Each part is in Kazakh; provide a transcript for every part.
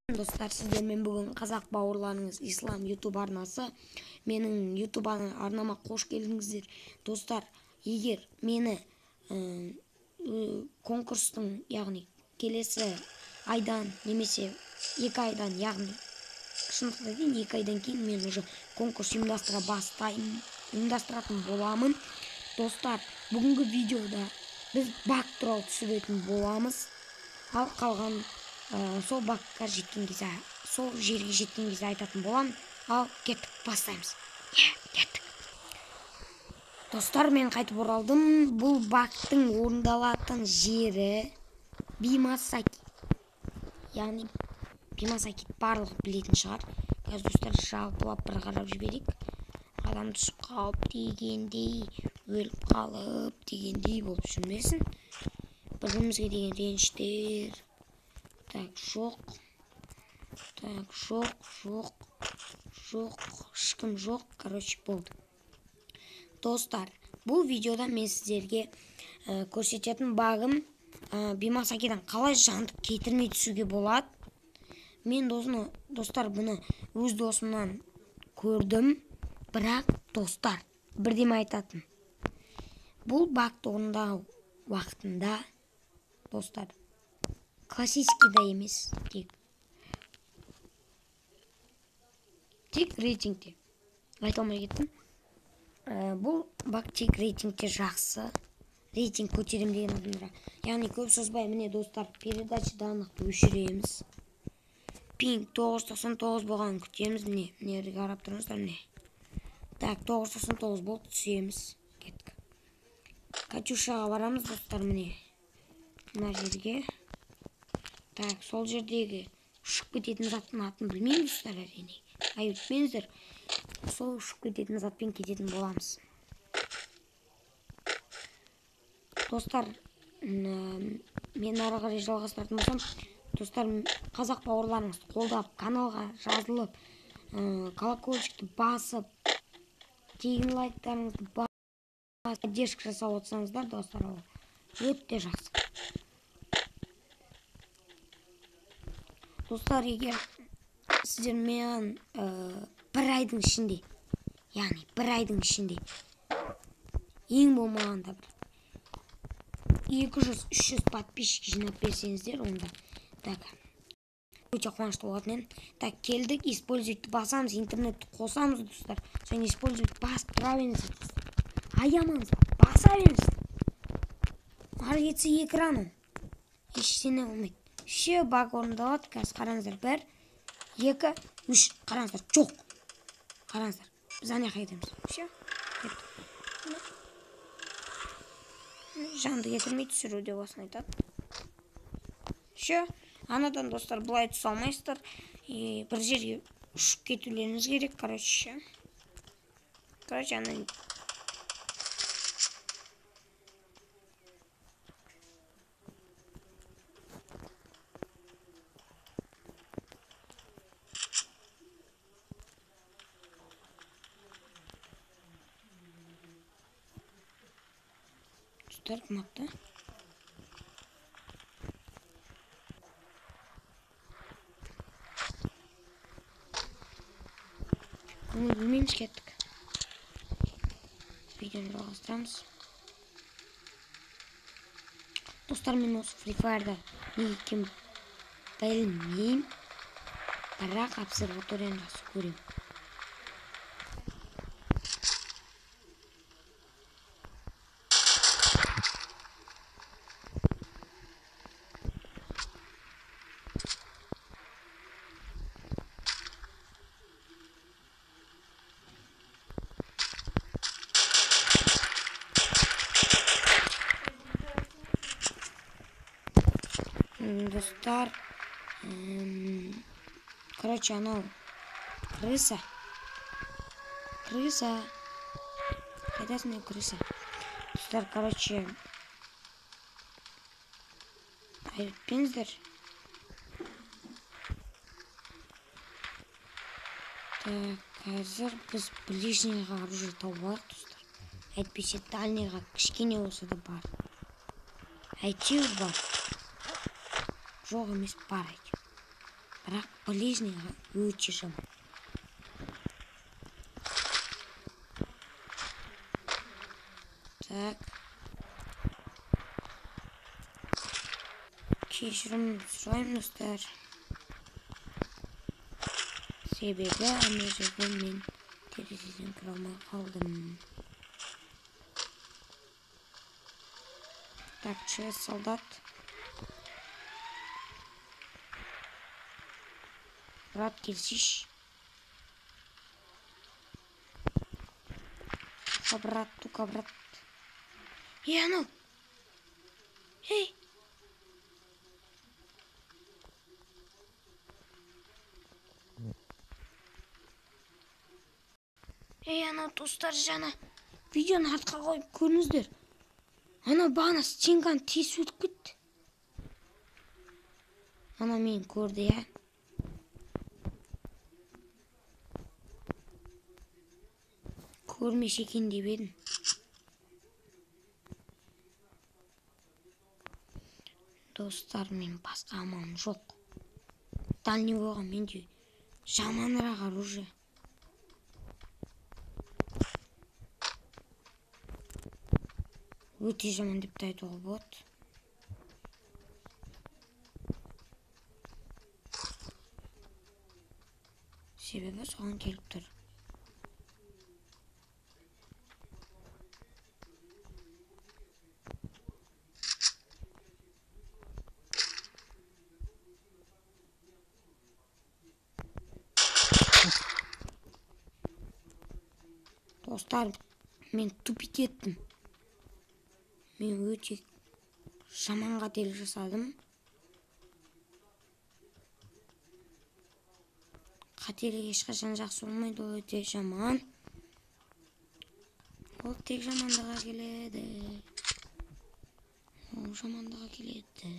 Достар, сіздермен бүгін қазақ бауырларыңыз Ислам YouTube арнасы. Менің YouTube арнама қош келдіңіздер. Достар, егер мені конкурстың, яғни келесі айдан немесе 2 айдан, яғни шындықты айтайын, 2 айдан кейін мен уже конкурс ұйымдастыра бастаймын, ұйымдастыратын боламын. Достар, бүгінгі видеода біз баг туралы түсіретін боламыз. Ал қалған сол багқа жеткен кезде, сол жерге жеткен кезде айтатын боламын. Ал кеттік, бастаймыз. Кеттік. Достар, мен қайтып оралдым. Бұл багтың орындалатын жері Бимасаки. Яғни Бимасаки барлығы білетін шығар. Қазір достар жалпылап бір қарап жіберейік. Адам түсіп қалып дегендей, өліп қалып дегендей болып жүрмесін. Бір-бірімізге деген реніштер. Так, жоқ. Так, жоқ, жоқ, жоқ, ешкім жоқ. Короче, болды. Достар, бұл видеода мен сіздерге көрсететін багым Бимасакидан қалай жанды кетірмей түсуге болады. Мен достар, бұны өз досымнан көрдім. Бірақ, достар, бірдеме айтатын. Бұл багты орындау уақытында, достар, классический да емес, тек рейтингте. Айта алмай кеттім. Бұл баг тек рейтингте жақсы. Рейтинг көтерем деген адамдарға. Яғни көп созбай, міне достар, передача даннықты өшіреміз. Пинг 999 болғанын күтеміз. Міне, міне қарап тұрыңыздар, міне. Так, 999 болды, түсеміз. Кеттік. Катюшаға барамыз, достар, міне. Мына жерге. Так, сол жердегі ұшып кететін заттың атын білмеймін, достар, әрине. Айып етпеңіздер. Сол ұшып кететін затпен кететін боламыз. Достар, мен ары қарай жалғастыратын болсам, достар, қазақ бауырларыңызды қолдап, каналға жазылып, колокольчикті басып, тегін лайктарыңызды басып, поддержка жасап отырсаңыздар, достар, ол өте жақсы. Достар, егер сіздер маған бір айдың ішінде, яғни бір айдың ішінде ең болмағанда бір 200-300 подписчик жинап берсеңіздер, онда так өте қуанышты болатын едім. Так, келдік, используйті басамыз, интернетті қосамыз, достар. Және используйті басып тұра беріңіздер, достар. Аямаңыздар, баса беріңіздер. Ары кетсе экран ол. Ештеңе болмайды. Все, баг орындалады. Қазір қараңыздар, 1, 2, 3. Қараңыздар, жоқ. Қараңыздар, біз ана жаққа кетеміз. Все, кеттік. Жанды кетірмей түсіру деп осыны айтады. Все, анадан, достар, былай түсе алмайсыздар. Бір жерге ұшып кетулеріңіз керек, короче. Короче, ана кім атты? Көңіл бөлмейміз, кеттік. Видеоны жалғастырамыз. Достар, мен осы Free Fire'да неге екенін білмеймін, бірақ обсерваторияны жақсы көремін. Достар, короче, анау крыса, крыса, қайдасың, ей, крыса. Достар, короче, айыппеңіздер. Так, қазір біз ближнийға оружие тауып алайық, достар. Әйтпесе дальнийға кішкене болса да бар. Әйтеуір бар. Жоқ емес, бар әйтеуір. Бірақ ближнийға өте жаман. Так. Кешірім сұраймын, достар. Себебі ана жерде мен терезеден кіре алмай қалдым. Так, че, солдат. Брат, келсейші. Тука, брат, тука, брат. Ей, анау. Ей. Ей, анау, достар, жаңа видеоны артқа қойып көріңіздер. Анау бағана стенканы тесіп өтіп кетті. Ана мені көрді, иә. Көрмесе екен деп едім. Достар, мен басқа амалым жоқ. Дальний бойға менде жаманырақ оружие. Өте жаман деп те айтуға болады. Себебі соған келіп тұр. Достар, мен тупить еттім. Мен өте жаман қателік жасадым. Қателік ешқашан жақсы болмайды, ол өте жаман. Ол тек жамандыға келеді. Ол жамандыға келеді.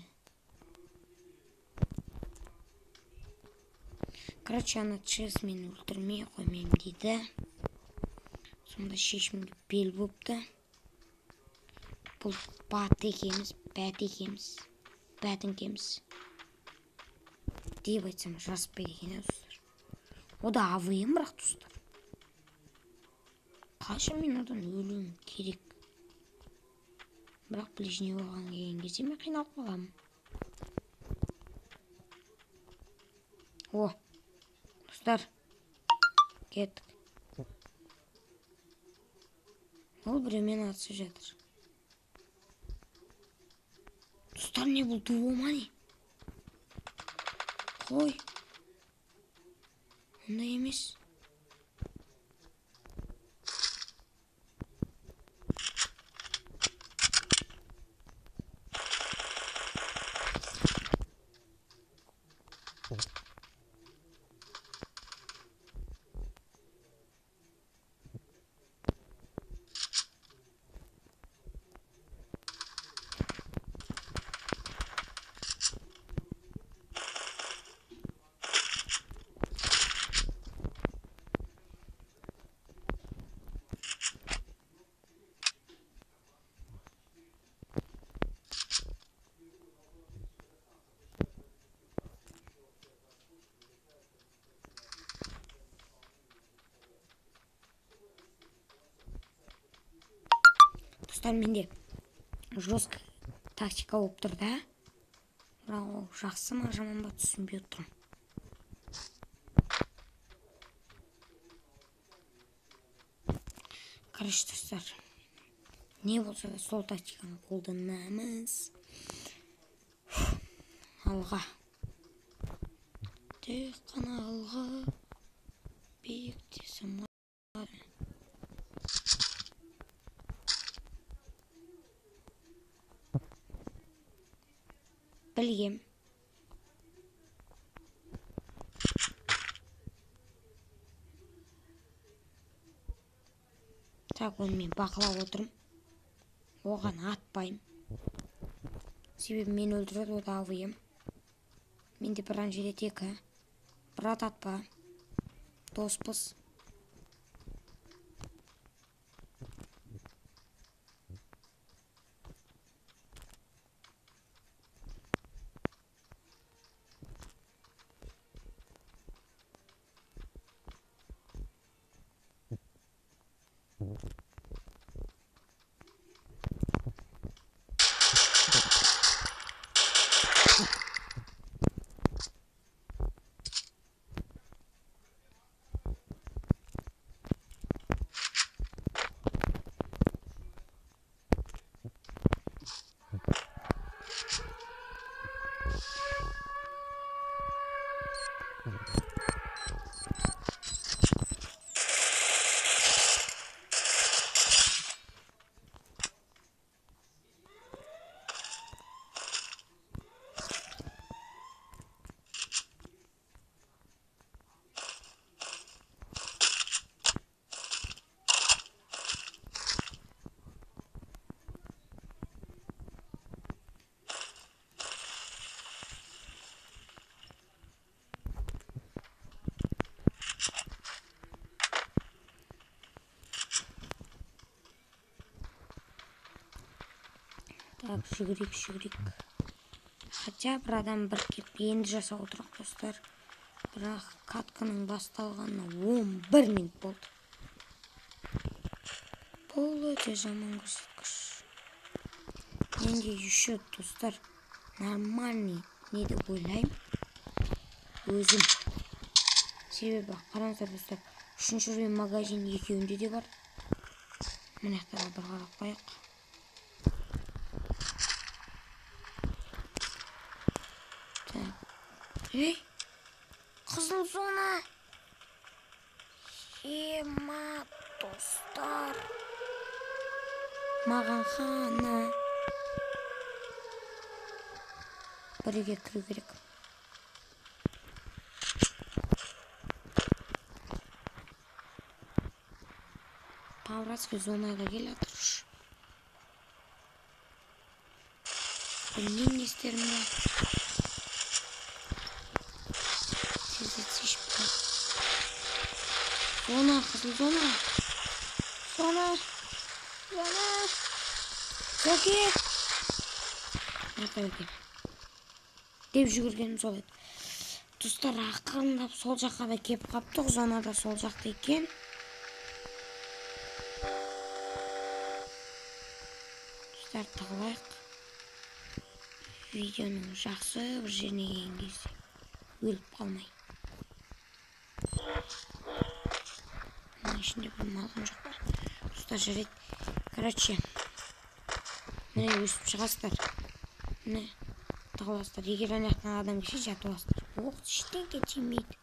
Короче, ана чес мені өлтірмей қоймаймын дейді. Сонда шешімге бел бопты. Бұл бат екеміз, бәт екеміз, бәтіңкеміз деп айтсам жазбайды екен, достар. О да АВМ бірақ, достар. Қашан мен одан өлуім керек? Бірақ ближний болған келген кезде мен қиналып қаламын. О, достар, кеттік. Ол біреумен атысып жатыр. Достар, не бұл дуо ма не? Қой. Ондай емес. Достар, менде жесткий тактика болып тұр да. Бірақ ол жақсы ма, жаман ба түсінбей отырмын. Короче, достар, не болса да сол тактиканы қолданамыз. Алға. Тек қана алға. Биікте самғар. Білгем. Так, оны мен бақылап отырмын. Оған атпаймын. Себебі мені өлтіреді, о да АВМ. Менде бронежилет 2. Брат, атпа. Доспыз. Так, жүгірейік, жүгірейік. Хотя бір адам бір кеп енді жасап отырық, достар. Бірақ катканың басталғанына 11 минут болды. Бұл өте жаман көрсеткіш. Менде еще, достар, нормальный не деп ойлаймын өзім. Себебі қараңыздар, достар, 3-ші уровень магазин екеуінде де бар. Мына жақтарға бір қарап қояйық. Ей, қызыл зона. Ема, достар. Маған хана. Бір үйге кіру керек. По-братски зонаға келе жатыр. Білмеймін не істерімді. Зона, қызыл зона. Зона. Зона. Зоки. Екен. Деп жүгіргенім сол еді. Достар, ақырындап сол жаққа да кеп қаптық. Зона да сол жақта екен. Достар, тығылайық. Видеоның жақсы бір жеріне келген кезде өліп қалмай. Ішінде бір малған жоқ па? Достар, жарайды. Короче, міне өсіп шығасыздар. Міне тығыласыздар. Егер ана жақтан адам келсе, жатып аласыздар. Оқ ештеңе тимейді.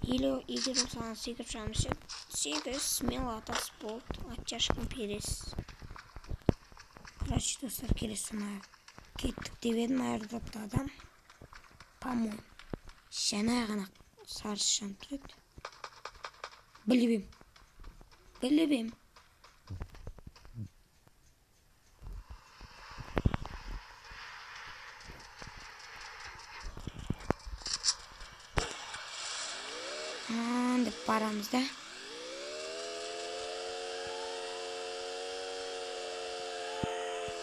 Или егер ол саған секіріп шығамын десе, секір, смело атасыз болды. Оттяжканы бересіз. Короче, достар, келесі зонаға кеттік деп едім, аэродропта адам. По-моему, жаңа ғана сарысы жанып тұр еді. Біліп ем. Біліп ем. Деп барамыз да.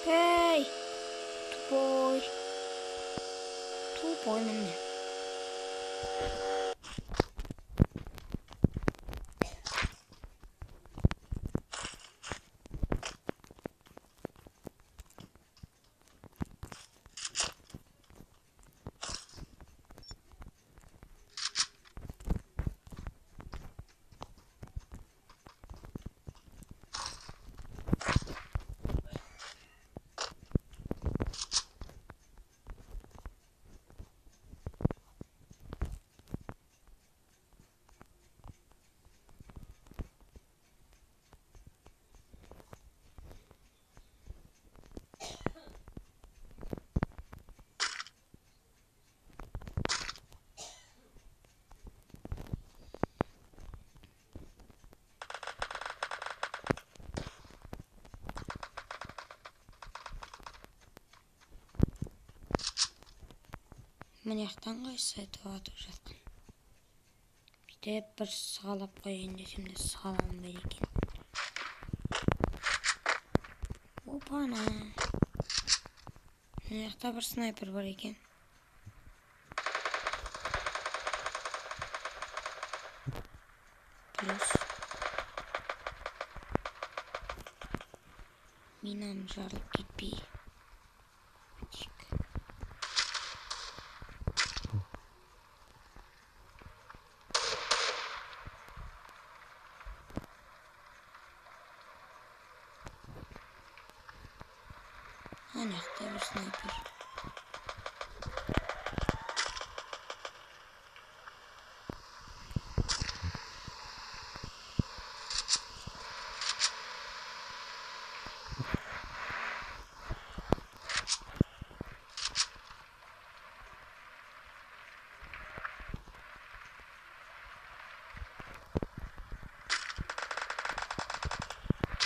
Эй, тупой. Тупой міне. Мына жақтан қайсысы айтып атып жатқан. Бүйтіп бір сығалап қояйын десем де сығаланбайды екен. Опана. Мына жақта бір снайпер бар екен. Плюс. Минам жарылып кетпей. Тик. Ана жақта бір снайпер.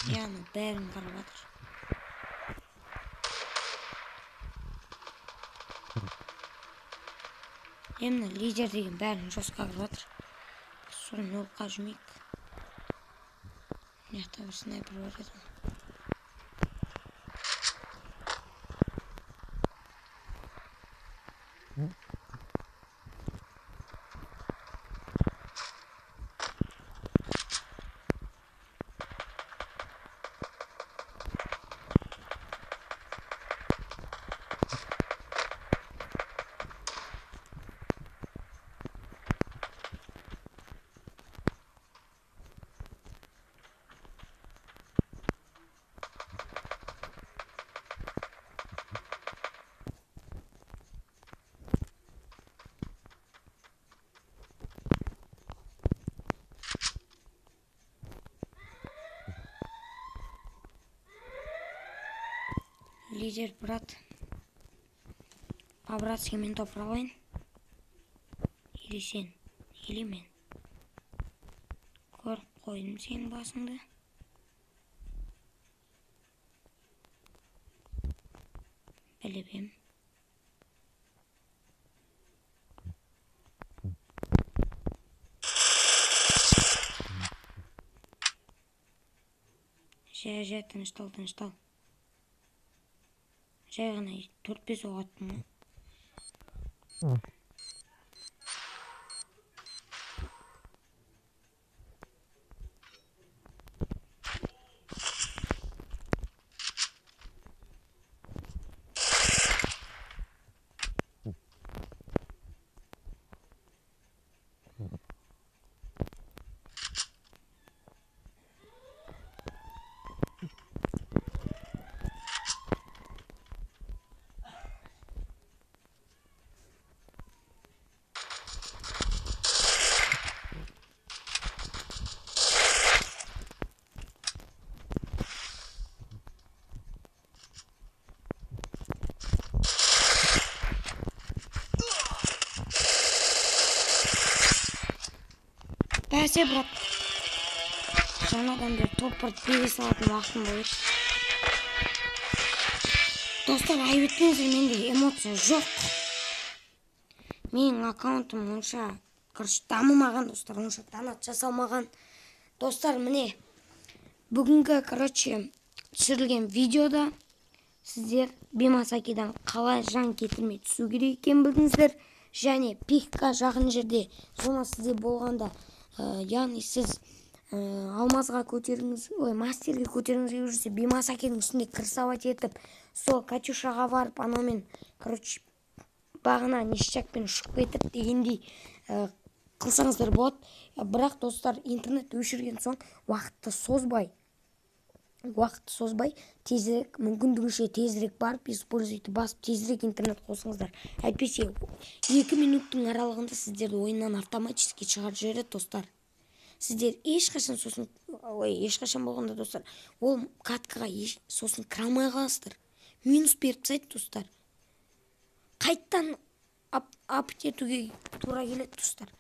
Яғни бәрін қарап жатыр. Емні лидер деген бәрін жосқа кіріп жатыр. Соны оққа жүрмейік. Мына жақта бір снайпер бар еді. Лидер, брат. По-братски мен топыралайын. Или сен, или мен. Көріп қойдым сенің басыңды. Біліп ем. Жай, жай, тыныштал, тыныштал. Жай ғана 4-5 оқ аттым ғой. Бәсе, брат. Жаңадан бері топырды бере салатын уақытым болды. Достар, айып етпеңіздер, менде эмоция жоқ. Менің аккаунтым онша, короче, дамымаған, достар, онша донат жасалмаған. Достар, міне, бүгінгі, короче, түсірілген видеода сіздер Бимасакидан қалай жан кетірмей түсу керек екенін білдіңіздер. Және пикқа жақын жерде зона сізде болғанда, яғни сіз алмазға көтеріңіз, ой, мастерге көтеріңіз келіп жүрсе, Бимасакидің үстінде крысовать етіп, сол Катюшаға барып, анаумен, короче, бағына ништякпен ұшып кетіп дегендей қылсаңыздар болады. Бірақ, достар, интернет өшірген соң уақытты созбай, тезірек, мүмкіндігінше тезірек барып, используйте басып, тезірек интернет қосыңыздар. Әйтпесе 2 минуттың аралығында сіздерді ойыннан автоматически шығарып жібереді, достар. Сіздер ешқашан сосын, ой, ешқашан болғанда, достар, ол каткаға сосын кіре алмай қаласыздар. Минус беріп тастайды, достар. Қайттан ап етуге тура келеді, достар.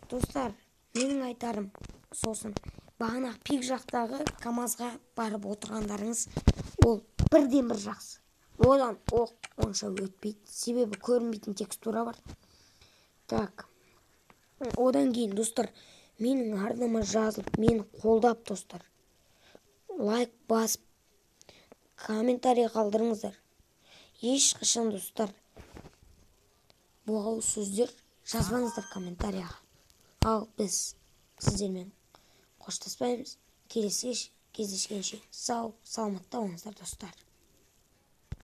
Достар, менің айтарым сосын бағана пик жақтағы КамАЗға барып отырғандарыңыз ол бірден бір жақсы. Одан оқ онша өтпейді, себебі көрінбейтін текстура бар. Так. Одан кейін, достар, менің арнама жазылып, мені қолдап, достар, лайк басып, комментарий қалдырыңыздар. Ешқашан, достар, боғауыз сөздер жазбаңыздар комментарияға. Ал біз сіздермен қоштаспаймыз. Келесі Кездескенше сау саламатта болыңыздар, достар.